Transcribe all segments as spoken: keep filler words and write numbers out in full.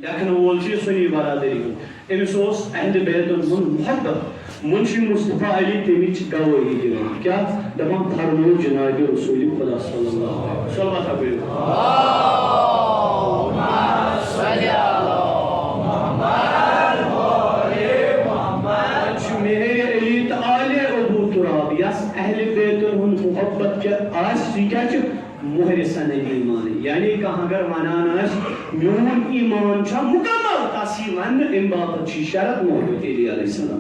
لیکھن وول چھُ یہِ سنی برادری ہُنٛد۔ أمِس اوس اہل بیتن ہُنٛد محبت۔ منشی مصطفیٰ علی تَمِچ گوٲہی دِوان۔ کیٛاہ دَپان؟ فرموو جناب رسول خدا صلی اللہ علیہ وسلم۔ صلوات پٔرِو۔ چھُ مہر علی تہٕ آلِ ابو تراب، یس اہل بیتن ہُنٛد محبت کیٛاہ آسہِ، سُہ کیٛاہ چھُ؟ مہر سند ایمان۔ یعنی کانٛہہ اگر ونان آسہِ، میون ایمان چھا مکمل، تس یی وننہٕ، امہِ باپتھ چھُ شرط محبت علی علیہ السلام۔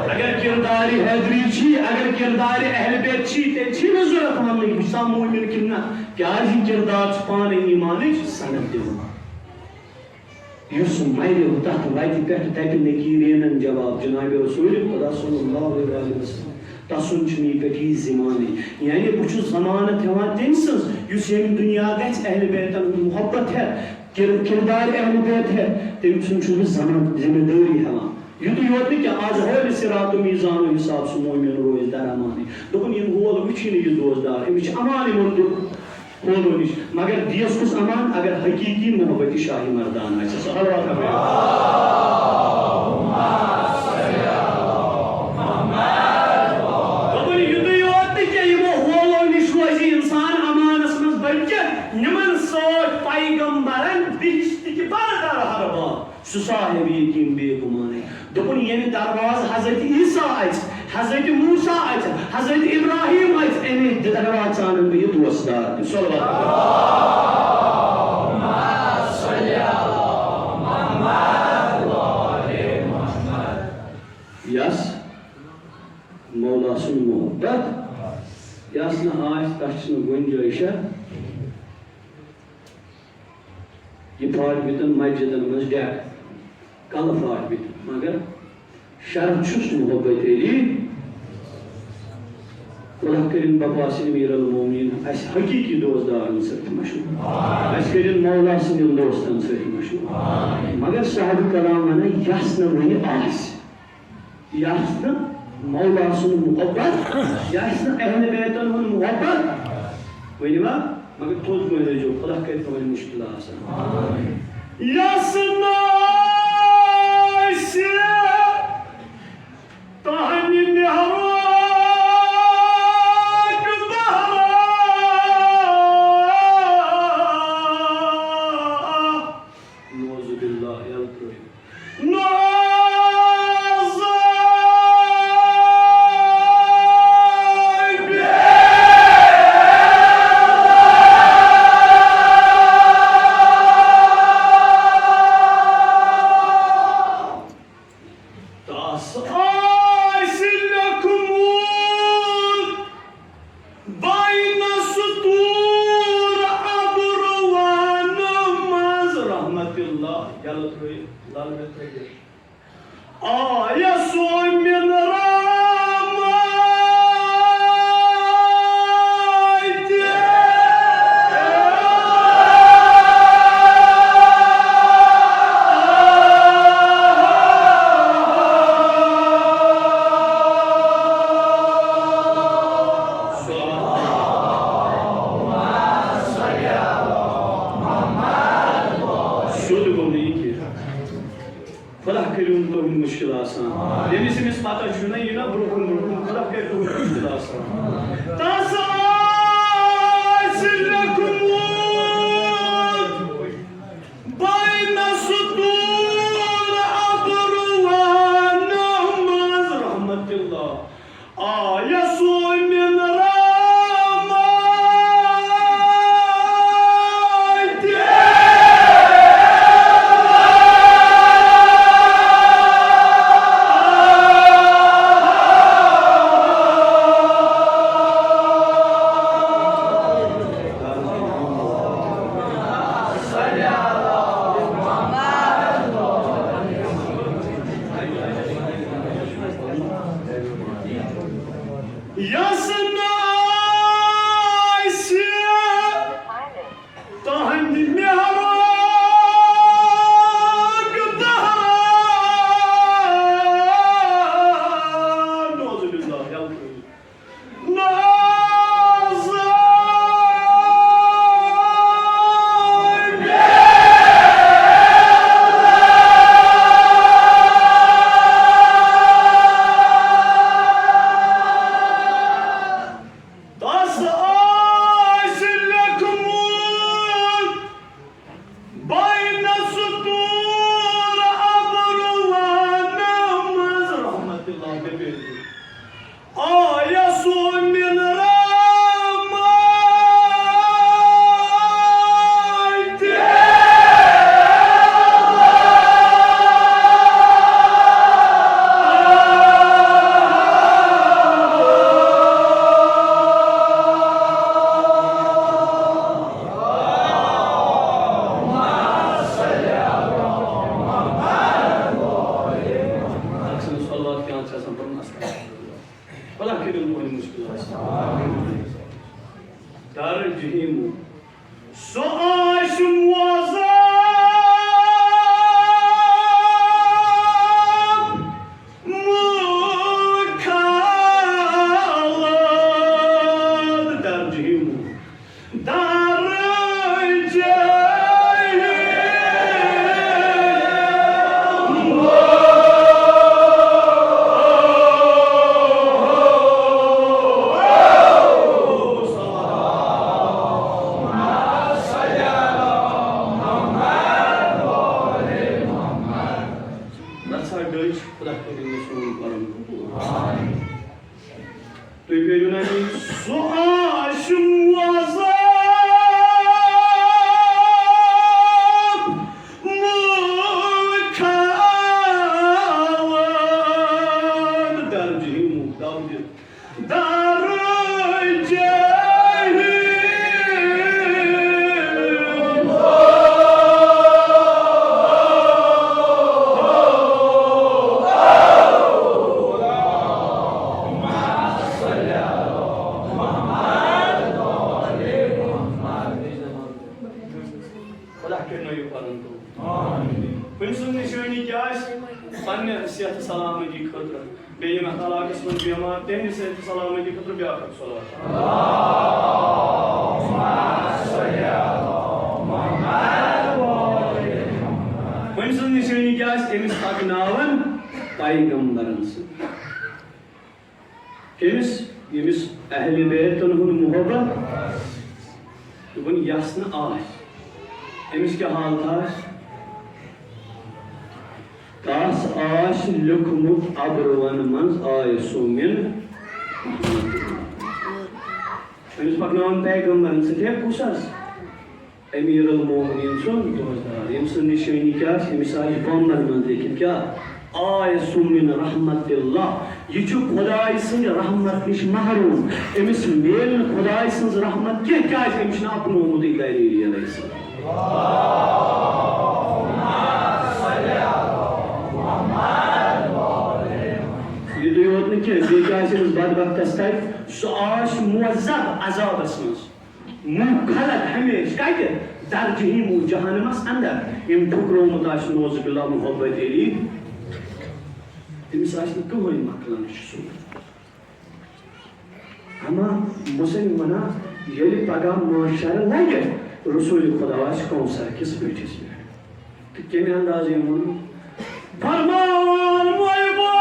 اگر کردار حیدری چھی، اگر کردار اہل بیت چھی، تیٚلہِ چھی نہٕ ضرورت وننٕچ، بہٕ چھُسا مومن کِنہٕ نہ؟ کیازِ یہِ کردار چھُ پانے ایمانٕچ سند دِوان۔ یُس مرِ، تتھ وتہِ پٮ۪ٹھ دپہِ نکیرینن جواب، جناب رسول خدا صلی اللہ علیہ وسلم، تسُنٛد چھُنہٕ یہِ پٮ۪ٹھ یہِ زمانٕے۔ یعنی بہٕ چھُس ضمانت ہٮ۪وان تٔمۍ سٕنٛز، یُس ییٚمہِ دُنیا گژھِ اہل بیتن ہُنٛد محبت ہٮ۪تھ، کر-، کردار اہل بیت ہٮ۪تھ، تٔمۍ سُنٛد چھُس بہٕ ضمانت، ذمہ دٲری ہٮ۪وان۔ یُتُے یوت نہٕ کینٛہہ، از ہولہِ صراط و میزان و حساب سُہ مومن روزِ درامانٕے۔ دوٚپُن، یِم ہول وٕچھی نہٕ یہِ دوستدار، أمِس چھِ امان یِمن دیُن۔ کھولو نِش، مگر دیس کُس امان؟ اگر حقیقی محبت شاہ مردان آسہِ۔ صلوات ہا پٔرِو۔ دوٚپُن، یُتُے یوت نہٕ کینٛہہ، یِمو ہولو نِش روزِ انسان امانس منٛز، بلکہِ یِمن سۭتۍ پیغمبرن بہشتٕکۍ پردٕ ہر بار۔ سُہ صاحب یقین بے گمانے۔ دوٚپُن، ییٚمہِ دروازٕ حضرت عیسیٰ اژِ، حضرت موسیٰ اژِ، حضرت ابراہیم اژِ، اَمے دروازٕ ژانن بہٕ یہِ دوستدار تہِ۔ صلوات۔ یس مولا سُنٛد محبت، یس نہٕ آسہِ، تس چھنہٕ گنجٲیشہ۔ یہِ پھاٹوِتن مسجدن منٛز ڈیک، کلہٕ پھاٹوِتن، مگر شرط چھُس محبت علی۔ خدا کٔرِن بپا سٕنٛدۍ امیر المومنین اسہِ حقیقی دوستدارن سۭتۍ مشہوٗر، اسہِ کٔرِن مولا سٕنٛدٮ۪ن دوستن سۭتۍ مشہوٗر۔ مگر صاحب کلام ونان، یس نہٕ وُنہِ آسہِ۔ یہِ آسہِ نہٕ مولا سُنٛد محبت، یہِ آسہِ نہٕ اہل بیتن ہُنٛد محبت۔ ؤنِو ہا، مگر تھوٚد پٲٹھۍ روٗزِو، خدا کَرِ تُہٕنٛدۍ مُشکِل آسان۔ یَس نہٕ آسہِ تُہٕنٛدِ مہرُک بہرا۔ نعوذ باللہ، یَلہٕ ترٛٲوِو۔ تس آسہِ لیوٚکھمُت بین سطور ابروانہٕ منٛز، رحمت اللہ، یَلہٕ ترٛٲیِو، لل مےٚ ترٛٲیِو۔ آ، یسوع من رحمتِ۔ سیوٚد گوٚو نہٕ یہِ کینٛہہ۔ خدا کٔرِو تُہُنٛد مُشکِل آسان۔ ییٚمِس ییٚمِس پتہ چھُ نہ، یہِ نہ برونٛہہ کُن برونٛہہ کُن، خدا کٔرِو تُہُنٛد مُشکِل آسان۔ تس آسہِ لیوٚکھمُت بین سطور ابروانہٕ منٛز، رحمت اللہ۔ آ، یسوع من رحمتِ۔ در جہیمو۔ سُہ آسہِ معذب مُکھلد در جہیمو۔ در جہیمو۔ نہ سا ڈٔج، خۄدا کٔرِنۍ یہِ سون کرم قبوٗل۔ تُہۍ کٔرِو نہ مےٚ سُہ آسہِ معذب مُکھلد۔ درجہٕ یِمو دَو دِتھ۔ درجہٕ خدا کٔرِنو یہِ پَنُن قبوٗل۔ کُنہِ سٕنٛز نِشٲنی کیٛاہ آسہِ؟ پننہِ صحت سلامتی خٲطرٕ۔ بیٚیہِ یِم اَتھ علاقَس منٛز بیمار، تِہنٛدِ صحت سلامتی خٲطرٕ بیٛاکھ اکھ صلوات۔ کُنہِ سٕنٛز نِشٲنی کیٛاہ آسہِ؟ أمِس پَکناوَن پیغمبرَن سۭتۍ۔ کٔمِس؟ ییٚمِس اہلِ بیتَن ہُنٛد محبت دوٚپُن یَس نہٕ آسہِ، أمِس کیٛاہ حالت آسہِ؟ کَس آسہِ لیوٚکھمُت ابرُوَن منٛز آیہِ سُمِن؟ أمِس پَکناوَن پیغمبرَن سۭتۍ۔ ہے، کُس حظ؟ امیر المومنین سُنٛد دوستدار، ییٚمہِ سٕنٛز نِشٲنی کیٛاہ چھِ؟ أمِس آسہِ بۄمبن منٛز لیکھِتھ کیٛاہ؟ آیس من رحمت اللہ، یہِ چھُ خۄداے سٕنٛدِ رحمت نِش محروم۔ أمِس میلہِ نہٕ خۄداے سٕنٛز رحمت کینٛہہ، کیٛازِ أمِس چھُنہٕ اپنومُتٕے دلیٖل علیہ السلام۔ یِتُے یوت نہٕ کینٛہہ، بیٚیہِ کیٛاہ آسہِ أمِس بدبختس تَتہِ؟ سُہ آسہِ معذب عذابس منٛز۔ مُکھلد ہمیشہِ کتہِ؟ در جہیمو، جہنمس اندر۔ أمۍ ٹھُکرومُت آسہِ نعوذ باللہ محبت علی۔ تٔمِس آسہِ نہٕ کٕہٕنۍ مۄکلان چھُ سُہ۔ اما مسلم ونان، ییٚلہِ پگاہ معاشر لگہِ، رسول خدا آسہِ کوثر کِس بٔٹھِس پٮ۪ٹھ۔ تہٕ کَمہِ اندازٕ یِمن؟ فرمان وۄنۍ گوٚو،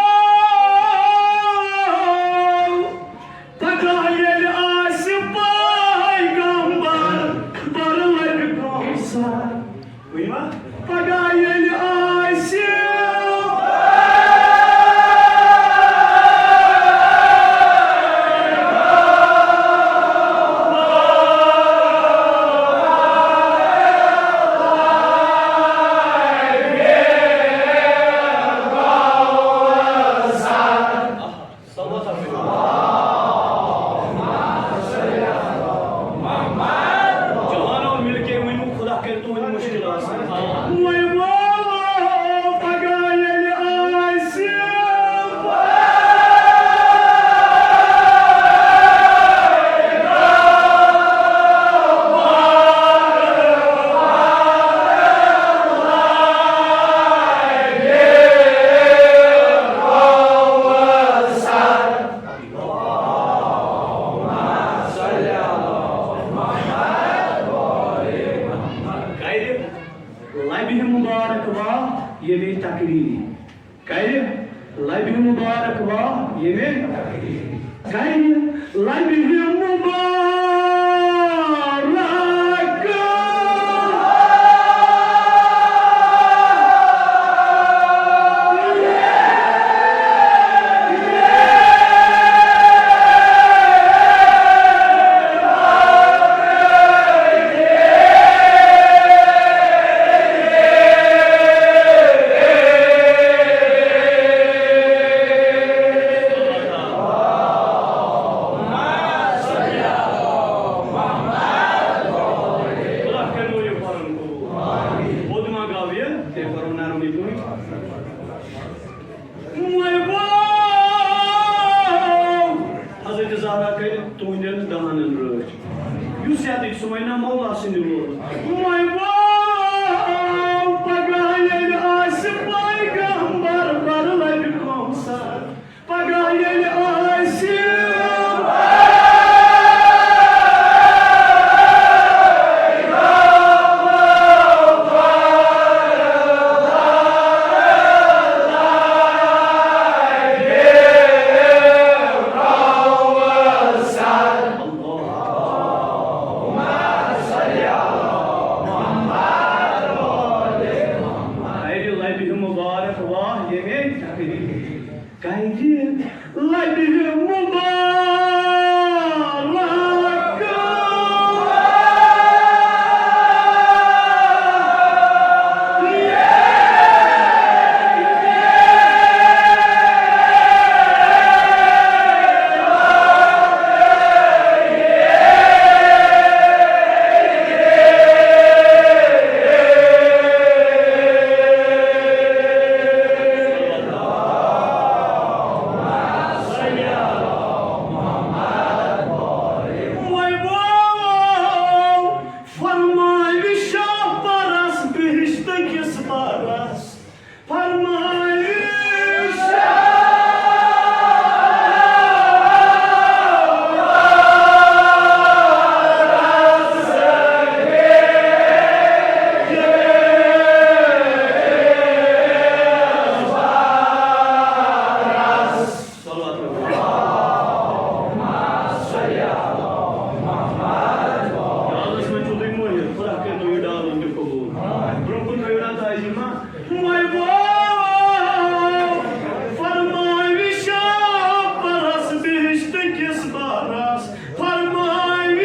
پگاہ ییٚلہِ آسہِ پیغمبر، بر لگہِ کوثر۔ ؤنِو ما؟ پگاہ ییٚلہِ آسہِ جوانو، مِل کے ؤنِو، خدا کَرِ تُہٕنٛدۍ مُشکِل آسان۔ وۄنۍ وَنو پگاہ ییٚلہِ آسہِ۔ کرِ لبہِ مبارک وا ییٚمے تقریری۔ کرِ لبہِ مبارک وا ییٚمے۔ کرِ لبہِ مبارک۔ یُس یَتٕکۍ سُہ وَنہِ نا مولا سٕنٛدِ ووت۔ وۄنۍ گوٚو پگاہ ییٚلہِ آسہِ پیغمبر بَرٕ لَبہِ کوثر۔ پگاہ ییٚلہِ آسہِ کرِ لبہِ مبارک واہ ییٚمے تقریٖر۔ کرِ لبہِ مبارک۔ وۄنۍ گوٚو فرماوِ شاہ پرس بہشت کِس بارس۔ فرماوِ شاہ صلوات۔ ڈالس منٛز چھِو تُہۍ مٲہِر، خۄدا کٔرِنو یہِ ڈالُن تہِ قبوٗل۔ برٛونٛہہ کُن تھٲیِو نا تعظیٖما۔ وۄنۍ گوٚو فرماوِ شاہ پرس بہشت کِس بارس۔ فرماوِ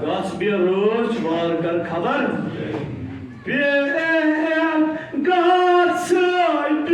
گژھ بیٚیہِ رٲچھ وارٕ کر خبر۔ بیٚیہِ گژھ بیٚیہِ رٲچھ وارٕ کر۔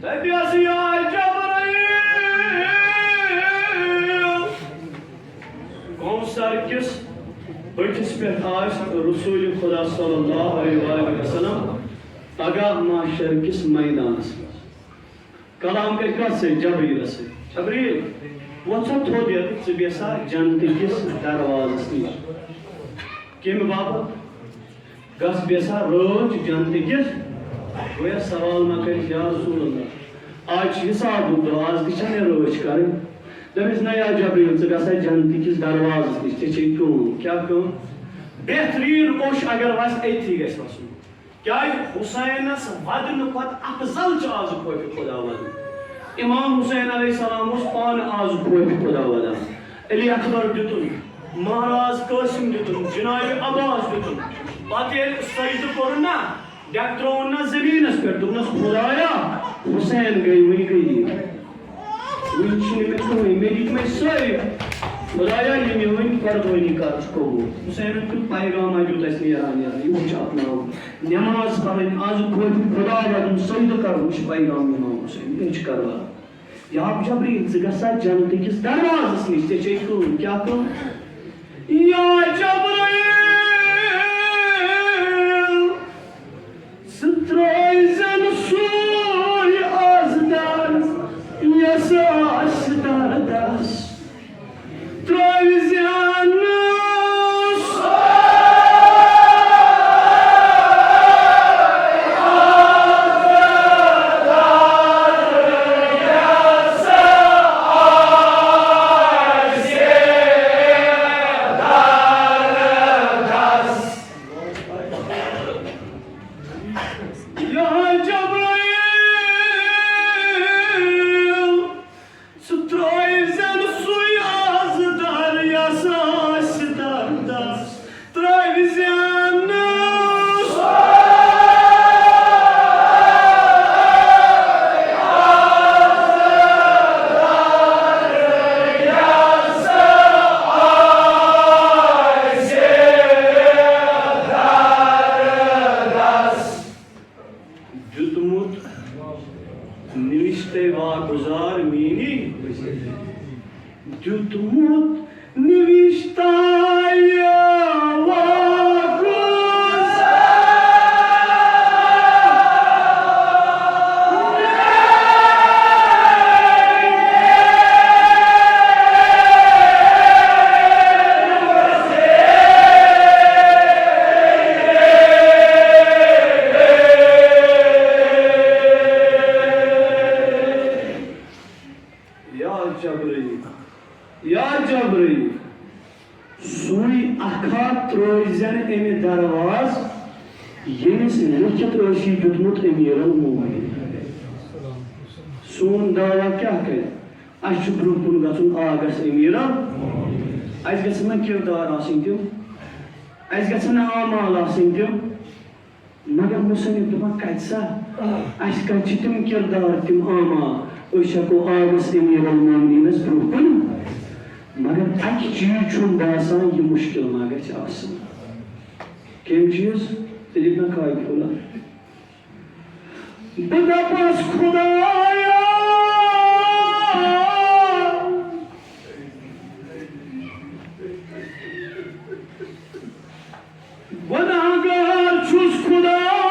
دَپیس، یا جبرائیل، کوثر کِس بٔٹھِس پٮ۪ٹھ آسہِ رسول خدا صلی اللہ علیہ وآلہ وسلم پگاہ محشر کِس میدانس منٛز۔ کلام کرِ کتھ سۭتۍ؟ جبریلس سۭتۍ۔ جبریل، وۄتھ سا تھوٚد یتھ، ژٕ بیٚہہ سا جنتہٕ کِس دروازس نِش۔ کمہِ باپتھ؟ گژھ بیٚیہِ سا رٲچھ جنتہٕ کِس۔ گویا سوال ما کٔرِتھ، یا رسول اللہ، آز چھُ حسابُک دۄہ، آز تہِ چھا مےٚ رٲچھ کرٕنۍ؟ دٔپِس، نہ یا جبریل، ژٕ گژھ سا جنتہٕ کِس دروازس نِش، ژےٚ چھے کٲم۔ کیٛاہ کٲم؟ بہتریٖن اوٚش اگر وَسہِ، أتھی گژھِ وَسُن۔ کیٛازِ حسینس ودنہٕ کھۄتہٕ افضل چھُ آز خوفِ خدا ودُن۔ امام حسین علیہ السلام اوس پانہٕ آز خوفِ خدا ودان۔ علی اکبر دیُتُن، مہراز قاسم دیُتُن، جناب عباس دیُتُن۔ پتہٕ ییٚلہِ سجدٕ کوٚرُن نا، ڈٮ۪کہٕ ترٛووُن نا زٔمیٖنس پٮ۪ٹھ، دوٚپنس، خدایا، حسین گٔے وٕنۍ غریٖب۔ وٕنہِ چھِنہٕ مےٚ کٕہٕنۍ، مےٚ دِتۍ مےٚ سٲری۔ خدایا، یہِ میٲنۍ قۄربٲنی کر ژٕ قبوٗل۔ حسینن کیُتھ پیغام دیُت اَسہِ نیران نیران، یہِ وٕچھ اپناوُن۔ نماز پرٕنۍ، آز خوفِ خدا ودُن، سجدٕ کرُن، یہِ چھُ پیغام امام حسین، یہِ چھُ کربلا۔ یا جبریل، ژٕ گژھ سا جنتہٕ کِس دروازس نِش، ژےٚ چھے کٲم۔ کیٛاہ کٲم؟ یا جبریل، ژٕ ترٛٲوزٮ۪ن سُے آز دَر، یَس آسہِ دَردَس۔ ترٛٲوزٮ۪ن سُے گُزار میٛٲنی دیُتمُت نِوِشتایہِ واگُز۔ یا جبرائیل، یا جبرائیل، سُے اکھا ترٲوزٮ۪ن اَمہِ دروازٕ، ییٚمِس لیکھِتھ ٲسی دیُتمُت امیر المومنین۔ سون دعویٰ کیٛاہ کرِ؟ اَسہِ چھُ برٛونٛہہ کُن گژھُن آگس امیر۔ اَسہِ گژھن نہٕ کردار آسٕنۍ تِم، اَسہِ گژھن نہٕ اعمال آسٕنۍ تِم۔ مگر مصنف دپان، کتہِ سا؟ اسہِ کتہِ چھِ تِم کردار، تِم اعمال؟ أسۍ ہٮ۪کو آگس امیر المومنینس برٛونٛہہ کُن۔ مگر اکہِ چیٖز چھُم باسان، یہِ مُشکل ما گژھِ آسُن۔ کٔمۍ چیٖز؟ تیٚلہِ نہ کاپہِ پھوٚلہ۔ بہٕ دپس، خدایا، گۄناہگار چھُس خدایا،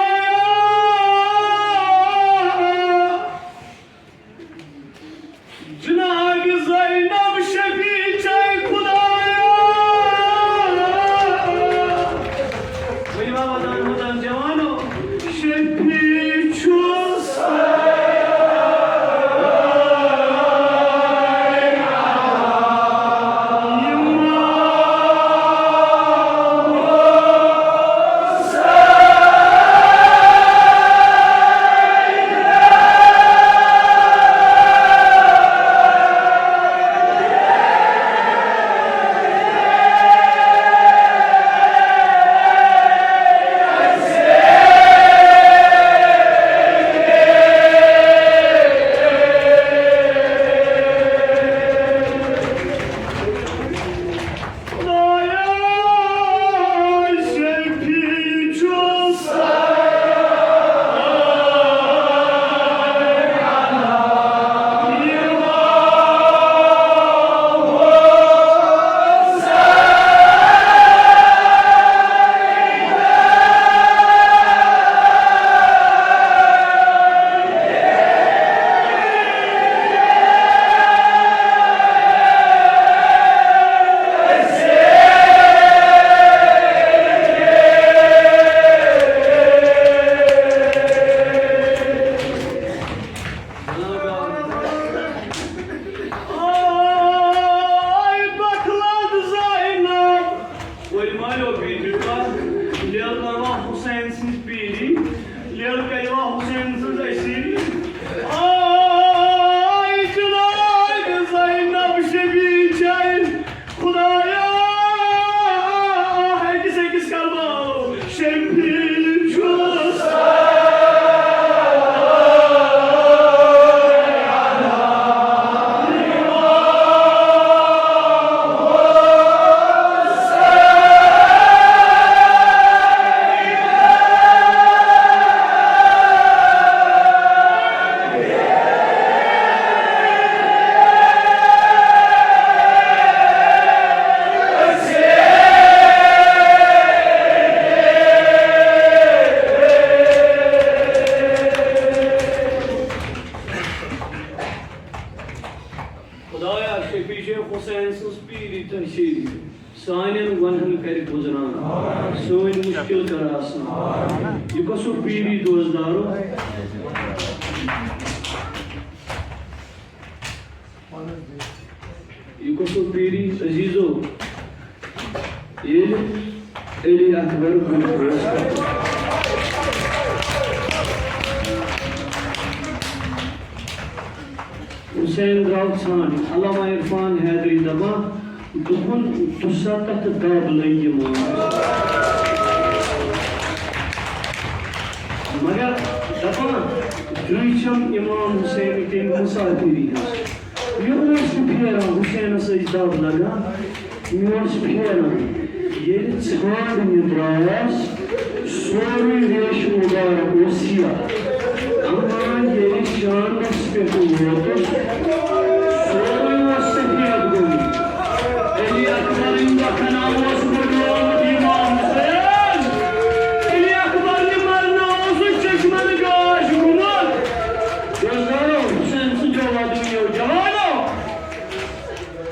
جناب زینب شفیع چے خدایا۔ ؤنِو ودان ودان جوانو، شفیع چھُس۔ آے بخلد زینب۔ ؤلۍ مٲلِو بیٖٹھِو پَتھ، لیل کَروا حُسین سٕنٛز پیٖری، لیل کَروا حُسین سٕنٛز أسیٖری۔ آے جناب زینب شبی چین، خدایا، أکِس أکِس کَرباو شبی چھُس۔ خدایا، شفیع شیخ حسین سٕنٛز پیٖری تہٕ شیٖری سانٮ۪ن گۄنہن کَرِ گُزران، سٲنۍ مُشکِل کَر آسان۔ یہِ کۄسُک پیٖری دوستدارو؟ یہِ کۄسُک پیٖری عزیٖزو؟ ییٚلہِ علی اکبر گُلفوس حسین درٛاو ژھانٛڈنہِ، علامہ عرفان حیدری دپان، دوٚپُن، دُسَتتھ دب لٔگۍ یِمامس۔ مگر دپان، درٛوٚے چھَم امام حسین کِنۍ مسافری ہٕنٛز۔ مےٚ اوس نہٕ پھیران حسینس ٲسۍ دب لگان۔ مےٚ اوس پھیران، ییٚلہِ ژھانٛڈنہِ درٛاس، سورُے ریش مُبارک اوس سِیاہ۔ اما ییٚلہِ شانس ووتُس، سورُے اوس سفید گوٚمُت۔ علی اکبرٕنۍ وۄتھان اوس بٔڈرومُت امام حسین۔ علی اکبر یہِ مرنہٕ اوسُس چشمن گاش گوٚمُت۔ بوزدارو، حسین سٕنٛدیو ودوٗیو جوانو،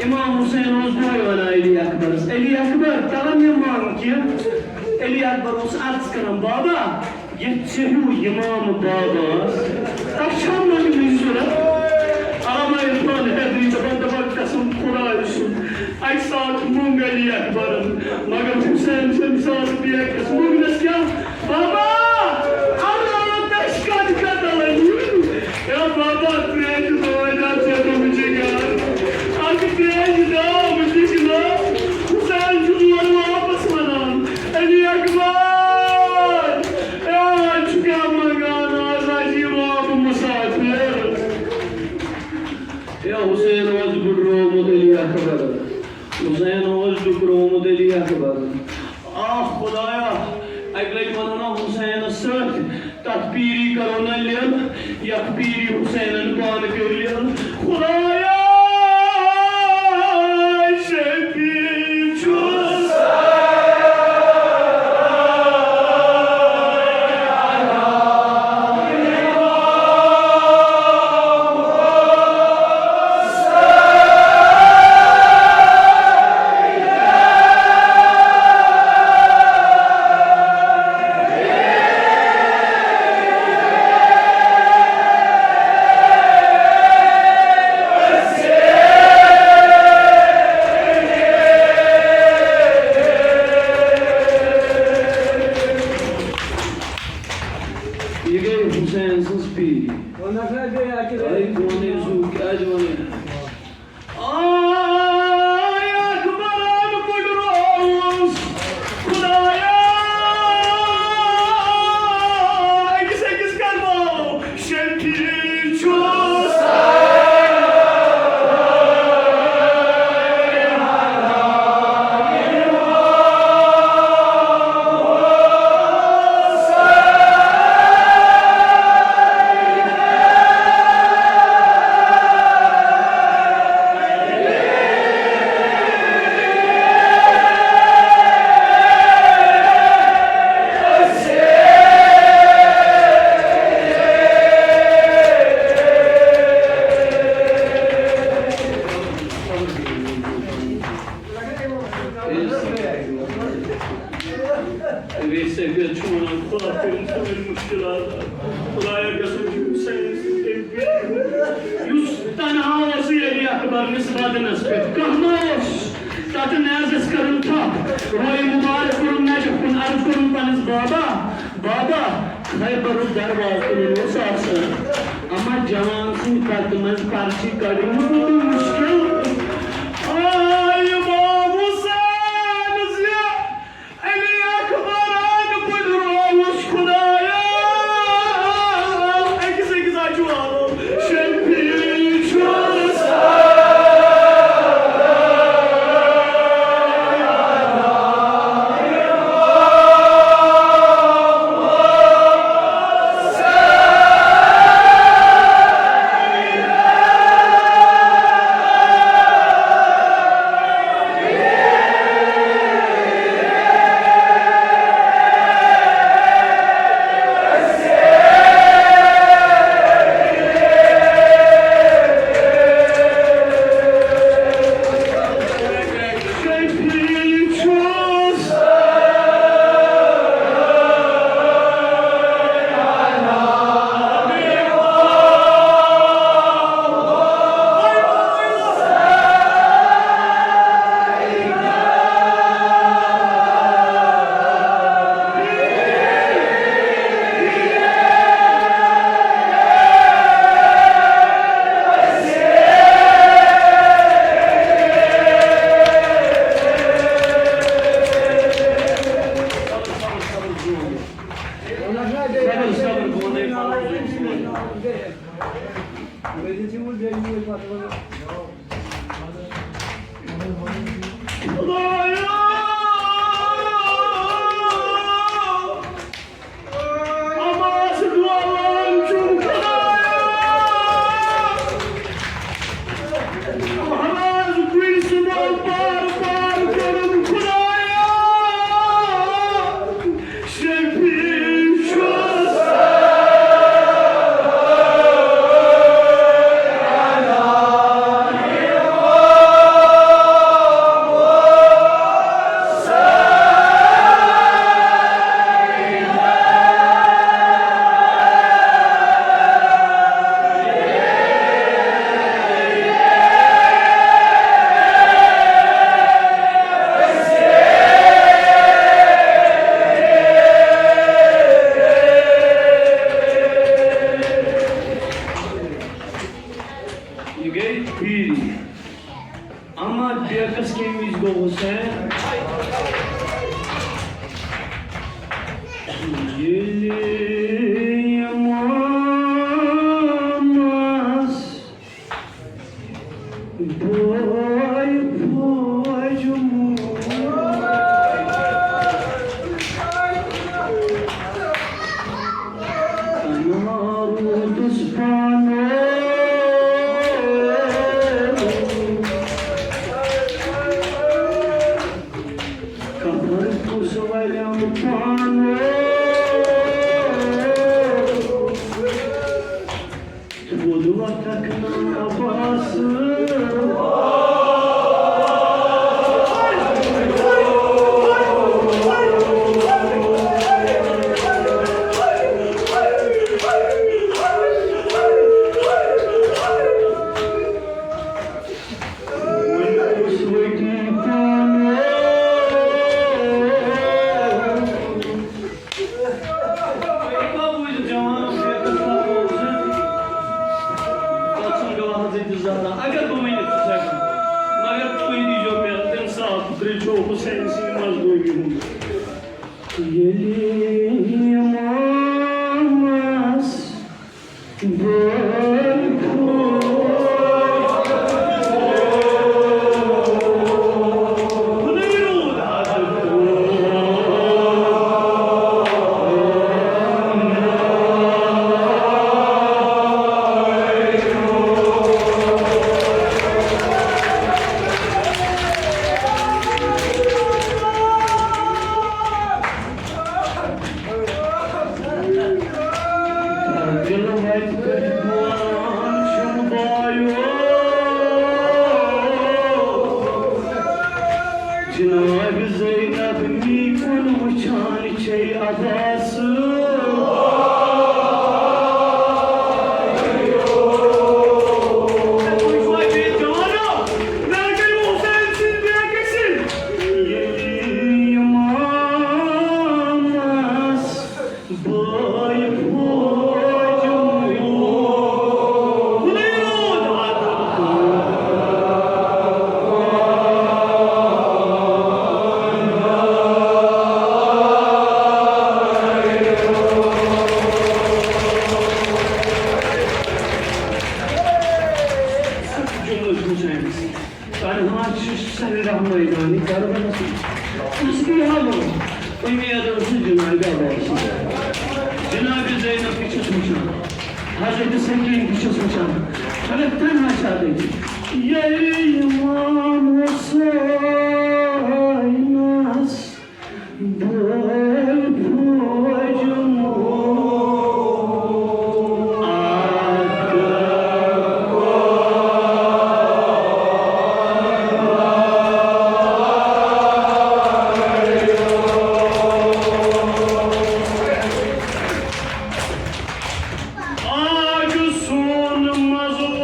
امام حسین اوس دۄہے ونان علی اکبرس، "علی اکبر، ترا مےٚ منگ کینٛہہ؟" علی اکبر اوس عرض کران، "بابا، ییٚتہِ ژےٚ ہیوٗ امام بابا، تَس چھا منگنٕچ ضروٗرت؟" علامہ عرفان حیدری دَپان، دَپان، قسم خۄدایہِ سُنٛد، اَکہِ ساتہٕ موٚنگ علی اکبرن، مگر حسین سٕنٛدِ ساتہٕ بیٚیہِ أکِس موٚنگنس کیٛاہ؟ بابا، اللہ تَس کَتھ قتل أنِو۔ یا بابا، ترٛیش دٲدۍ آسہِ دوٚپمُت یہِ گَر۔ اَکھ ترٛیش داو دِکھ نا۔ حسین چھُ اورٕ واپس وَنان، علی اکبر، اے، آز چھُ کیٛاہ منٛگان، آز آسہِ یہِ واب مُسافِر۔ اے، حسین اوس ڈُکرومُت علی اکبر۔ حسین اوس ڈُکرومُت علی اکبر۔ آہ خدایا، اَکہِ لَٹہِ وَنو نا حسینَس سۭتۍ، تَتھ پیٖری کَرو نا لیل، یَتھ پیٖری حسینَن پانہٕ کٔر لیل۔ خدایا، شفیع چھُس۔ یہِ گٔے حسین سٕنٛز پیٖری۔ اے گونے زُو کیٛازِ وَنان؟ آے اکبرن پھُٹرووُس خدایا، أکِس أکِس کرناو شفیع چھُس۔ ویسے گژھِ وَنان خۄدا کٔرِن سٲنۍ مُشکِلات۔ خۄدایا گژھن چھِ حُسین سۭتۍ تٔمۍ پیٖرِ۔ یُس تنہا اوس علی اکبر نِس بدنس پٮ۪ٹھ، کانٛہہ ما اوس تتھ نیزس کرن تھپھ؟ روے مبارک کوٚرُن نجف کُن، عرض کوٚرُن پننِس بابا، بابا، خیبرُک دروازٕ تُلُن اوس آسان، اما جوان سٕنٛدِ کتہِ منٛز پرچہِ کڑٕنۍ یوٗتاہ مُشکِل۔ آے امام حسین زِ علی اکبرن پھُٹرووُس خدایا، أکِس أکِس اچھوارو شفیع چھُس۔ ییٚلہِ یِمامس بٲے پھوج مول، تنہا روٗدُس پانہٕ۔ کفن کُس وریم پانہٕ۔ تھوٚد وۄتھکھ نہٕ عباس۔ وۄنۍ کُس ؤٹی پانہٕ۔ تۄہہِ ما بوٗزِو جوانو، بے قصور اوس۔ تَتھ چھُنہٕ گواہَس أکِس زہرا، اگر بہٕ ؤنِتھ چھُس ہٮ۪کان، مگر تُہۍ دیٖزیو مےٚ اِنصاف، تُہۍ چھِو حُسین سٕنٛدِ مظلوٗمی ہُنٛد۔ ییٚلہِ اِمامَس دِلہٕ وَتہِ پٮ۪ٹھ بوزان چھُم بایو۔ جناب زینب می کُن وٕچھان چھے عباس۔ ییٚلہِ اِمامس بٲے فوج تنہا چھُ سرِ رحمٲنی کربلس منٛز۔ اصلی حالو اُمید ٲسٕس جناب عباس۔ جناب زینب تہِ چھُس وٕچھان، حضرت سکین تہِ چھُس وٕچھان، مگر تنہا چھا تٔتی۔ ییٚلہِ امام حسینس آج سون مظلوم۔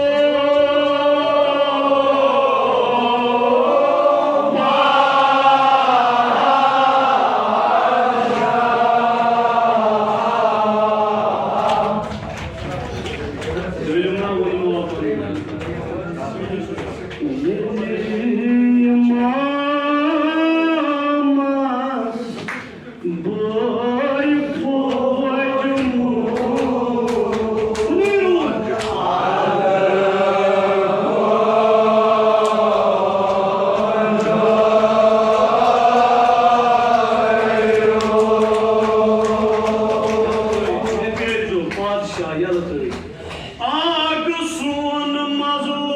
پادشاہ یلہٕ ترٲوِتھ۔ آگ سون مظلوم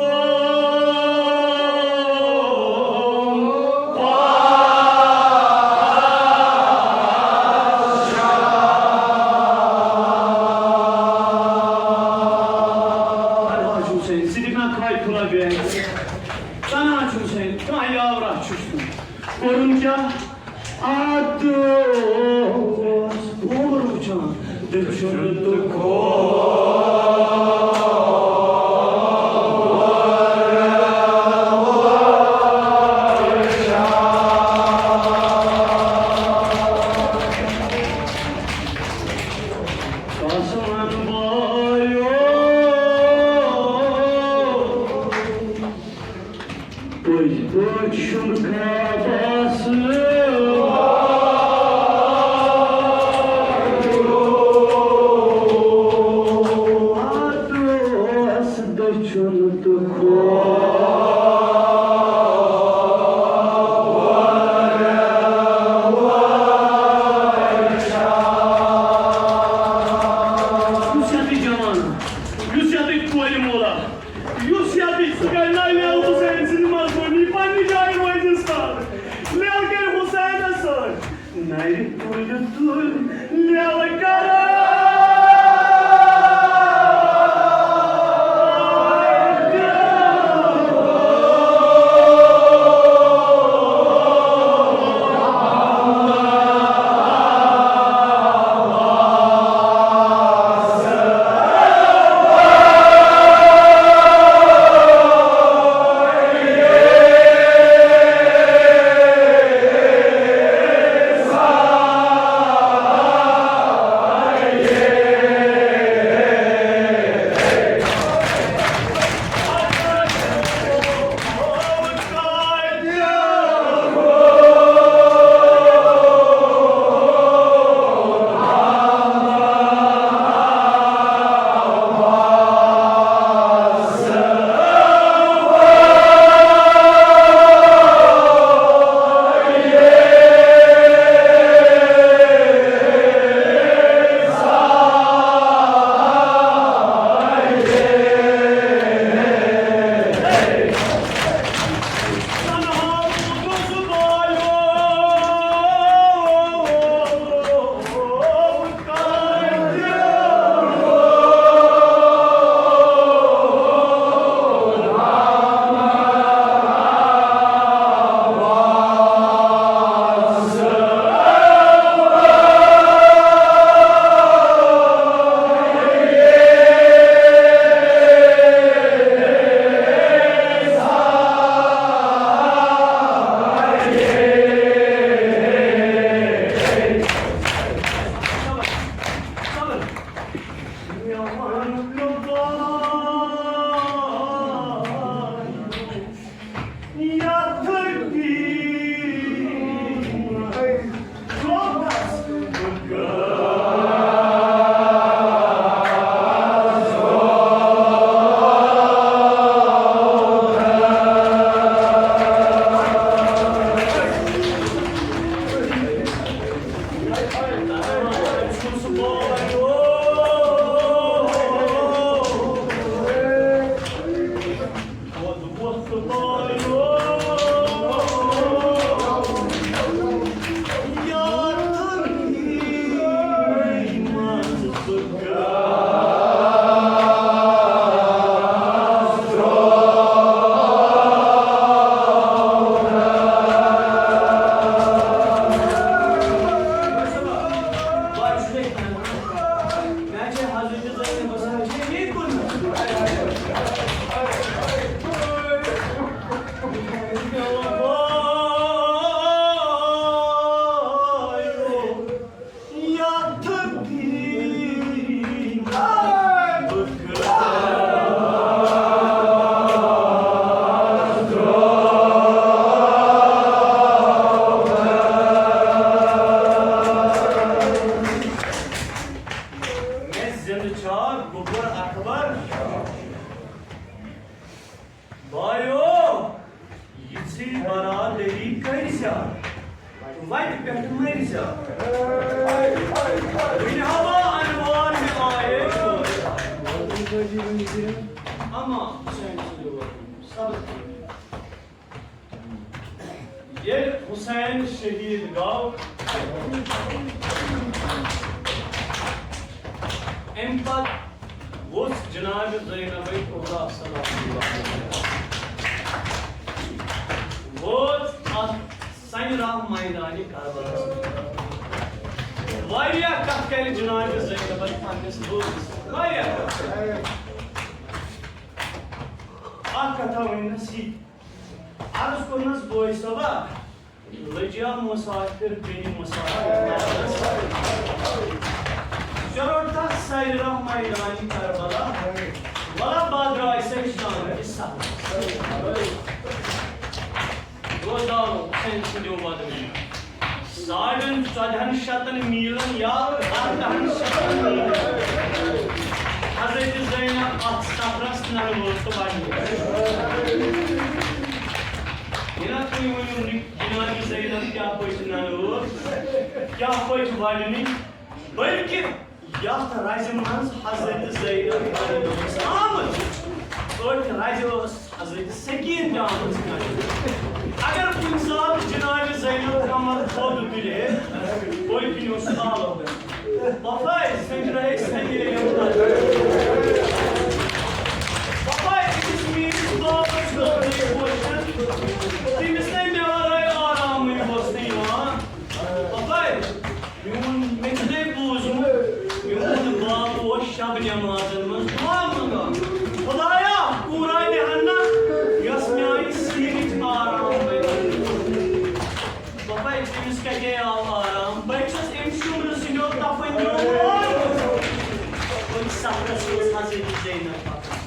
پادشاہ۔ تنہا چھُ حسین، ژٕ دِکھ نا کھاے پھُلا بیگ؟ تنہا چھُ حسین، کانٛہہ یاورا چھُس نہٕ۔ کوٚرُن کیٛاہ؟ اتھ اوس پوٗرٕ وٕچھان، دٔچھُن تہٕ کھووُر۔ قاسمن بایو۔ پٔزۍ پٲٹھۍ شوٚنٛگ خابس۔ مےٚ زِندٕ چھا گوٚبُر اکبر؟ بایو، یِژھٕے برادری کٔرۍ زیادٕ، وتہِ پٮ۪ٹھ مٔرۍ زیادٕ۔ وُنہِ ہاوا انوار مےٚ آیے شور۔ اما حسین سٕنٛدِ وطنُک سبق۔ ییٚلہِ حسین شہید گوٚو، اَمہِ پتہٕ ووٚژھ جناب زینبٕے کبریٰ سلام اللہ علیہا۔ وٲژ اَتھ سنہِ راہ میدانِ کربلاہَس منٛز۔ واریاہ کَتھٕ کَرِ جناب زینبَن پننِس بٲیِس سۭتۍ۔ واریاہ کَتھٕ۔ اَکھ کَتھا ؤنۍ نَس یہِ۔ عرض کوٚرنَس بٲے صٲبا، لٔجیا مُسافِر بِنِ مُسافِر۔ ژےٚ روٚٹتھا سرِ راہ میدانِ کربلا؟ وَلہ بہٕ درٛاے سَے شام کِس سفرس۔ بوزناوو حسین سٕنٛدیو وَدنیو۔ ساڑن ژۄدہن شتن میٖلن یا اردہن شتن میٖلن۔ حضرت زینب اتھ سفرس ننہٕ وٲژ تہٕ وۄنۍ۔ یہِ نا تُہۍ ؤنِو نہٕ جناب زینب کیٛاہ پٲٹھۍ ننہٕ وٲژ، کیٛاہ پٲٹھۍ وۄنۍ، بلکہِ یتھ رزِ منٛز حضرت زینب ننہٕ ٲس آمٕژ، أتھۍ رزِ ٲس حضرت سکین تہِ آمٕژ ننہٕ۔ اگر کُنہِ ساتہٕ جناب زینب کمر تھوٚد تُلہِ ہے، پٔتۍ کِنۍ اوس آلو گژھان۔ وفاے سٔنٛدرٲے سنگے یِم تَتھ۔ وفاے أکِس میٖٹھِس بابَس گوٚو یہِ وٕچھِتھ، تٔمِس نے مےٚ ورٲے آرامٕے اوس نہٕ یِوان۔ وفاے، میون، مےٚ چھُ نے بوٗزمُت، میون باب اوس شب نمازن منٛز دُعا منٛگان، خدایا، کوٗرا دِہن نا، یۄس میانہِ سیٖنٕچ آرام بنہِ۔ وفاے، تٔمِس کَتہِ آو آرام؟ بہٕ چھَس أمۍ شُمرٕ سٕنٛدیو تَپھنٛجو ووٚنمُت۔ کُنہِ سفرس منٛز حضرت زینب پکان۔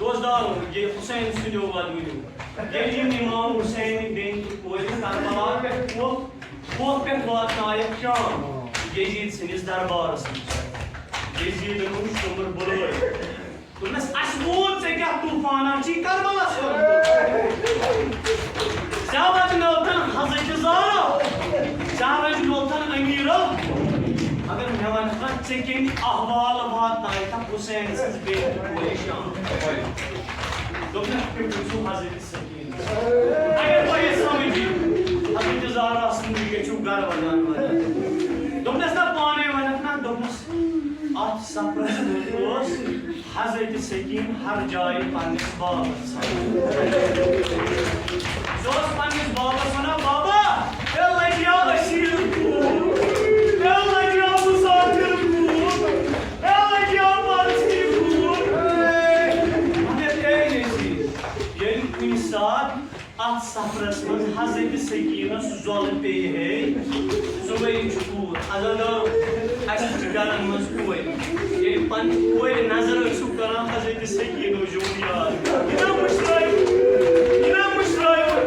دوستانو، یہِ حسین سٕنٛدیو وَدوٕنیو۔ ییٚلہِ یِم امام حسین بیٚنہِ تہٕ کورِ کربلا پٮ۪ٹھ کوہ، کوہ پٮ۪ٹھ واتنایَکھ شام یزید سٕنٛدِس دربارس منٛز۔ یزیدن اوٚن شُمر بُلٲوِتھ۔ دوٚپنَس، "اَسہِ بوٗز ژےٚ کیٛاہ طوٗفانہ چھی کربلس منٛز کوٚرمُت۔ ژےٚ وَدنٲوتَن حضرت زہرا، ژےٚ رٔنٛجنوتَن امیٖرو، مگر مےٚ وَنکھا ژےٚ کٔمۍ احوال واتنایتھا حسین سٕنٛز بیٚنہِ تہٕ کورِ شام؟" دوٚپنَس، "تِم وٕچھِو حضرت سکینہ۔ اگر تۄہہِ یہِ سمجھ یی، حضرت زہرا سٕنٛدۍ گٔژھِو گرٕ ودان ودان۔" دوٚپنَس، "نہ، پانے وَنکھ نہ۔" دوٚپنَس، اتھ سفرس منٛز اوس حضرت سکین ہر جایہِ پننِس بابس ژھانڈان۔ سُہ اوس پننِس بابس ونان، "بابا، مےٚ لگیو اسیٖر کوٗر، مےٚ لگیو مُسافِر کوٗر، مےٚ لگیو پرسی کوٗر۔" مگر اے یزید، ییٚلہِ کُنہِ ساتہٕ اتھ سفرس منٛز حضرت سکینس زۄلہٕ پیٚیہِ ہے، صُبحٲے چھُ کوٗر۔ عزادارو، گرن منٛز کورِ۔ ییٚلہِ پننہِ کورِ نظر ٲسِو کران، حضرت سکینہ اوس یِوان یاد۔ یہِ نا مٔشرٲیِو، یہِ نا مٔشرٲیِو۔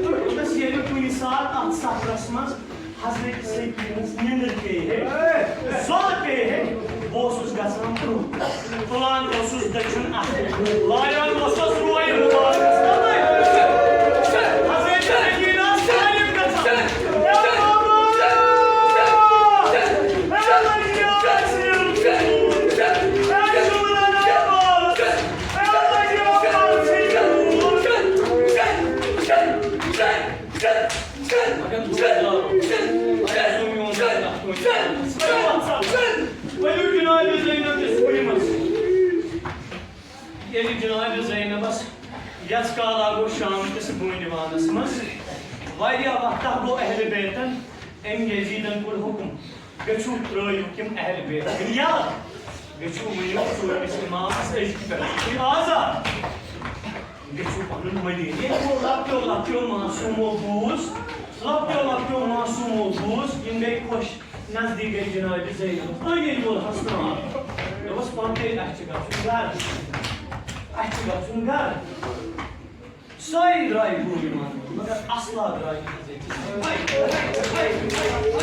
دوٚپمَس، ییٚلہِ کُنہِ ساتہٕ اَتھ سفرس منٛز حضرت سکینس نیٚنٛدٕر پیٚیہِ ہے، زۄل پیٚیہِ ہے، بہٕ اوسُس گژھان برٛونٛہہ۔ تُلان اوسُس دٔچھُن اَتھٕ، لایان اوسُس رویہِ مُبارکس تَلے۔ حضرت سکینہ سالم گژھان۔ یا بابا! اے اللہ یا سیدی! اے شُکرانہ یا مالک! اے اللہ یا مالک! مگر بہٕ اوسُس دارُن۔ ؤلِو جناب زینب کِس کُلِمس۔ ییٚلہِ جناب زینبس یژھ کالا گوٚو شام کِس بٲنۍ وانس منٛز، واریاہ وقتہ گوٚو اہل بیتن أمۍ یزیدن کوٚر حُکم، گٔژھِو ترٛٲیِو تِم اہل بیت یاد، گٔژھِو ؤنِو سٲنِس امامس أزکہِ پٮ۪ٹھ چھُ تُہۍ آزاد۔ گٔژھِو پنُن مدیٖنہٕ۔ ییٚلہِ وۄنۍ لۄکٹیو لۄکٹیو معصوٗمو بوٗز، لۄکٹیو لۄکٹیو معصوٗمو بوٗز، یِم گٔے خۄش۔ نزدیٖک گٔے جناب زینب، أنٛدۍ أنٛدۍ وول ہسناو۔ دوٚپُس، پانہٕ تیٚلہِ اَسہِ چھُ گژھُن گرٕ، اَسہِ چھُ گژھُن گرٕ۔ سٲری درٛاے بوٗلۍ ماننہٕ، مگر اصلا درٛاے نہٕ حضرت زینب۔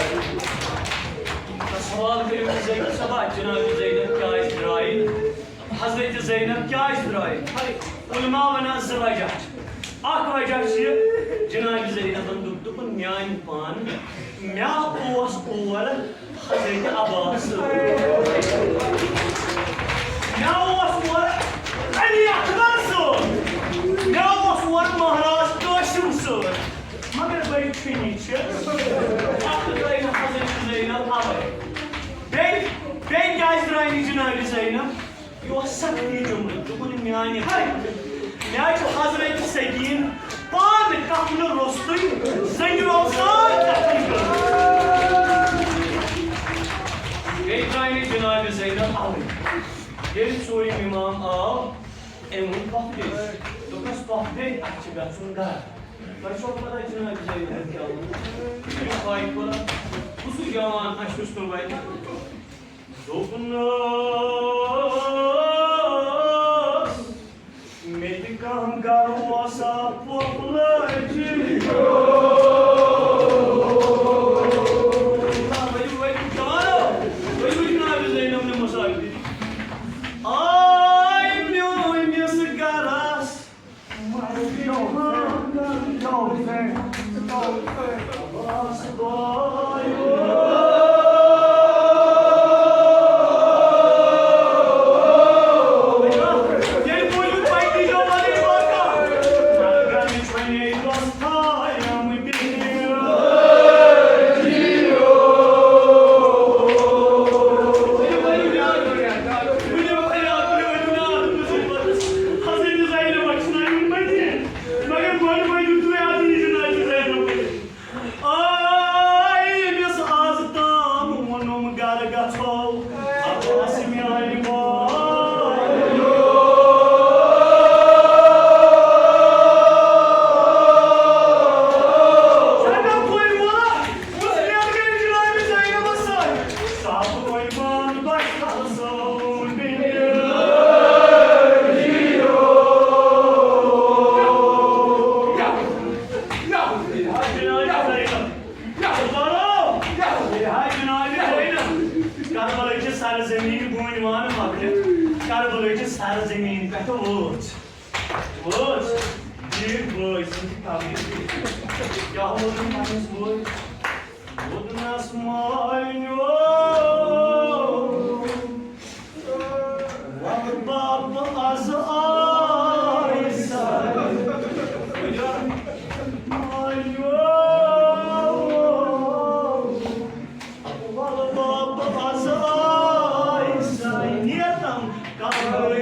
سوال کٔرِو حضرت صبا، جناب زینب کیٛازِ درٛاے نہٕ؟ حضرت زینب کیٛازِ درٛاے؟ علماء ونان زٕ وجہ چھِ۔ اکھ وجہ چھُ یہِ، جناب زینبن دوٚپ، دوٚپُن، میانہِ پانہٕ مےٚ اوس اور حضرت عباس سۭتۍ۔ مےٚ اوس اور علی اکبر سۭتۍ۔ مےٚ اوس اور مہراز قاسم سۭتۍ۔ مگر بٔلۍ چھُنی چھِ۔ اَتھ ترٛٲے نہٕ حضرت زینب اَوَے۔ بیٚیہِ، بیٚیہِ کیٛازِ درٛاے نہٕ جناب زینب؟ یہِ اوس سختی جملہٕ، دوٚپُن، میانہِ حق، مےٚ چھُ حضرت سکین پانہٕ کفنہٕ روٚستُے زنجیرو سان زخمی کٔرمٕژ۔ بیٚیہِ درٛاے نہٕ جناب زینب اَوَے۔ ییٚلہِ ژوٗرِم امام آو، أمۍ ووٚن، پۄپھٕ بیٚنہِ، دوٚپنَس، پۄپھٕ بیٚنہِ، اَسہِ چھِ گژھُن گرٕ۔ تۄہہِ چھو پتہ جناب زینب کیٛاہ ووٚن؟ یہِ پاے کوٚر، کُس ہیوٗ جوان اَسہِ اوس نہٕ وَتہِ۔ دوٚپنَس، مےٚ تہِ کانٛہہ گرٕ اوسا پۄپھ لٲجِتھ؟ ؤلِو، ؤلِو، جوانو، ؤلِو جناب زینب نِمو سۭتۍ۔ آے میٲنِس گرس آے أمِس آز تام ووٚنُم گرٕ گژھو، عباس میانہِ ماے۔ چھَکھا پھوٚلۍ وَلہٕ؟ یُس مےٚ گٔے جنابِ زینبَس سۭتۍ۔ صاحب قربان بَچہٕ سون بِنہِ۔ جنابِ زینب۔ کربلٕچ سرزمین بونۍ وان مۄکلِتھ، کربلٕچ سرزمین پٮ۪ٹھ وٲژ۔ وٲژ۔ میٖٹھۍ بٲے سٕنٛدِ قبرِ۔ کیٛاہ ووٚنُن پننِس بٲے؟ ووٚنُس مٲلِو۔ وَلہٕ بَب، از آے سَر۔ وَلہٕ بَب، از آے سَر۔ نیتم کَرٕ۔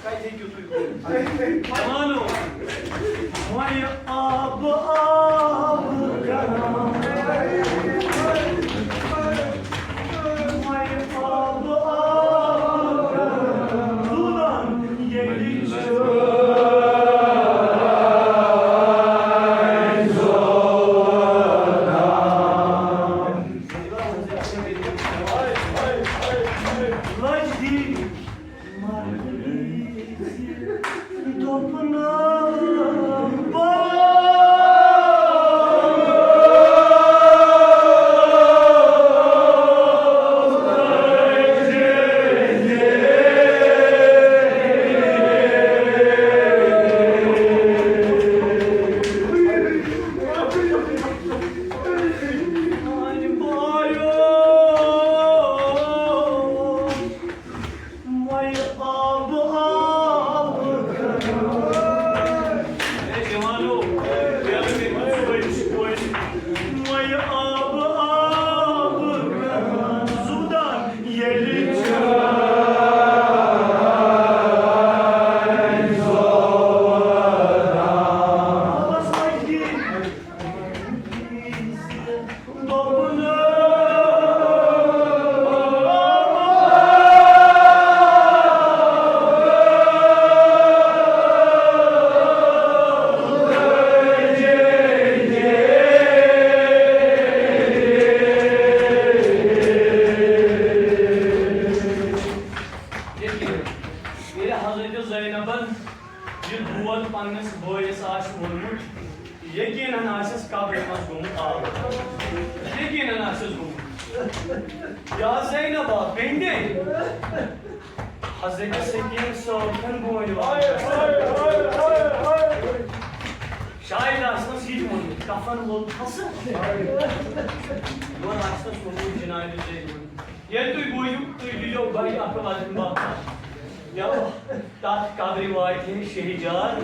کتہِ ہیٚکِو تُہۍ کٔرِتھ؟ مانو، وۄنۍ آبہٕ آبہٕ کران۔ وۄنۍ آبہٕ آبہٕ کران۔ زُدان ییٚلہِ چھُ لج دی۔ وۄنۍ آبہٕ آبہٕ کران۔ اے جوانو، وۄنۍ آبہٕ آبہٕ کران۔ زُدان ییٚلہِ چھُ ییٚلہِ حضرت زینبن یہِ دود پننِس بٲیِس آسہِ ووٚنمُت، یقیناً آسٮ۪س قبرِ منٛز گوٚمُت آب۔ یقیناً آسٮ۪س گوٚمُت۔ یا زینبا، بیٚنہِ۔ حضرت سکین صٲب چھَنہٕ بونہِ واتان۔ شاید آسنَس یہِ تہِ ووٚنمُت، کفن وول تھسہٕ۔ یورٕ آسنَس ووٚنمُت جنابِ زینبن۔ ییٚلہِ تُہۍ بوٗزِو، تُہۍ دیٖزیو گۄڈٕ اکھ وَزن بَتھ۔ یا تَتھ قبرِ واتہِ ہے شہجار،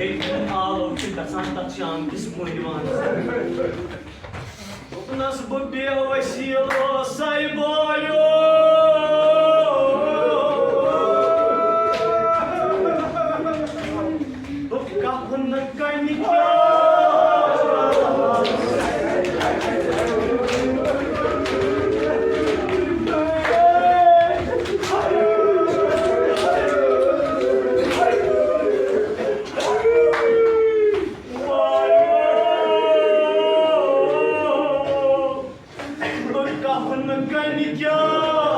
ییٚتہِ زَن آلو چھِ گژھان، تَتھ چھِ آمتِس بونہِ وانَس۔ دوٚپنَس بہٕ بے وسیٖل اوسَے بایو۔ کفن کنہِ کیٛاہ؟ کفن کنہِ کیٛاہ؟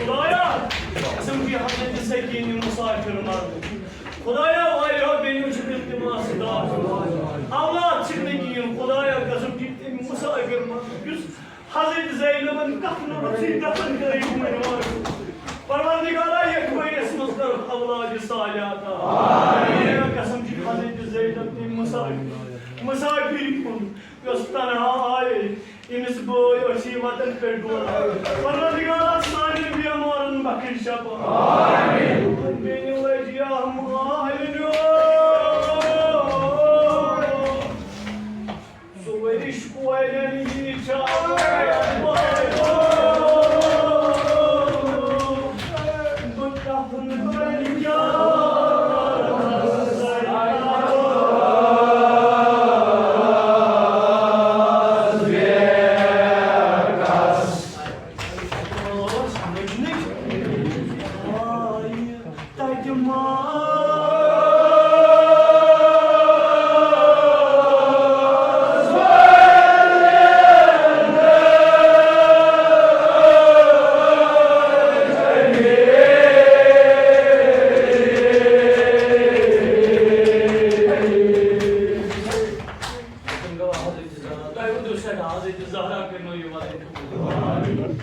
خدایا، قسم چھُ حضرت سکینہِ مسافر مرنُک۔ خدایا، واریاہو بیٚنیو چھِ تِم تِم آسہٕ دار۔ اولاد چھِکھ نہٕ کِہیٖنۍ۔ خدایا، قسم چھِ تٔمۍ مسافر مرنُک، یُس حضرت زینبن کفنہٕ روٚستُے دفن کٔرٕے وُنہِ وارٕ۔ پروردگارا، یتھ ؤریس منٛز کر اولاد صالح عطا۔ خدایا، قسم چھِ حضرت زینب تٔمۍ مسافر، مسافر ہُنٛد یۄس تنہا آیے، أمِس بٲے ٲسی وطن پٮ۪ٹھ ڈولان۔ پروردگارا، سانٮ۪ن بیمارن بخش شفا۔ آمین۔ بیٚنہِ لجہِ احمد۔ سُہ ؤرِش کورٮ۪ن یی چھا؟ تۄہہِ ؤنِو سٮ۪ٹھاہ حضرت زہرا کٔرنو یہِ وَلٕنۍ قبوٗل۔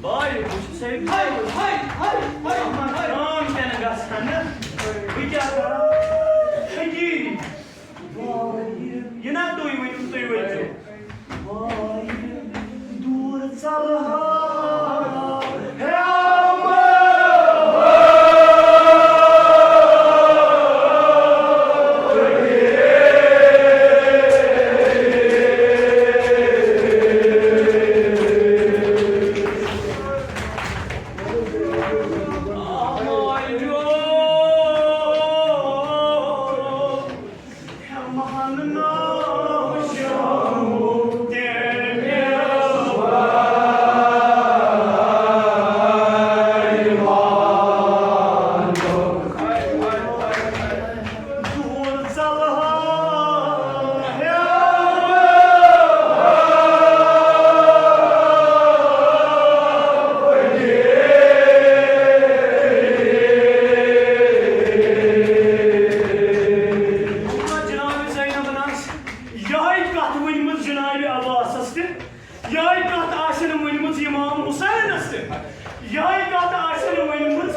بھائی، بہٕ چھُس ہے، ہے، ہے، ہے، ہے، ہے۔ کٲم تہِ نہٕ گژھان۔ بہٕ کیٛاہ کرٕ؟ حقیٖقی۔ یہِ نا تُہۍ ؤنِو، تُہۍ ؤنِو۔ دوٗر ژَلہٕ ہا۔ جناب زینبن آسہِ یِہے کتھ ؤنمٕژ جناب عباسس تہِ، یِہے کتھ آسن ؤنمٕژ امام حسینس تہِ، یِہے کتھ آسن ؤنمٕژ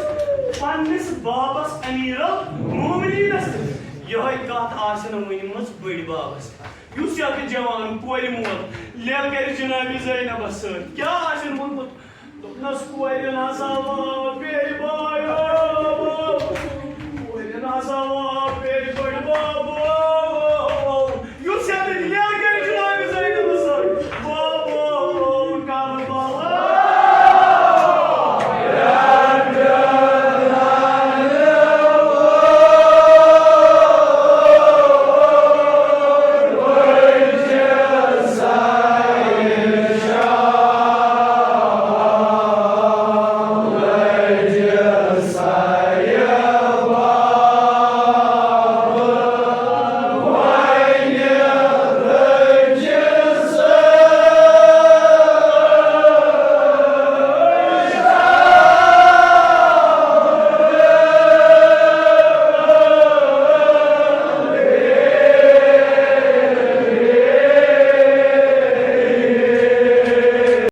پننِس بابس امیر المومنینس تہِ، یِہے کتھ آسن ؤنمٕژ بٔڑۍ بابس تہِ۔ یُس یتھ جوان کورِ مول لیل کرِ جناب زینبس سۭتۍ، کیٛاہ آسن ووٚنمُت؟ دوٚپنَس، کورِ نہ زاوا بیٚیہِ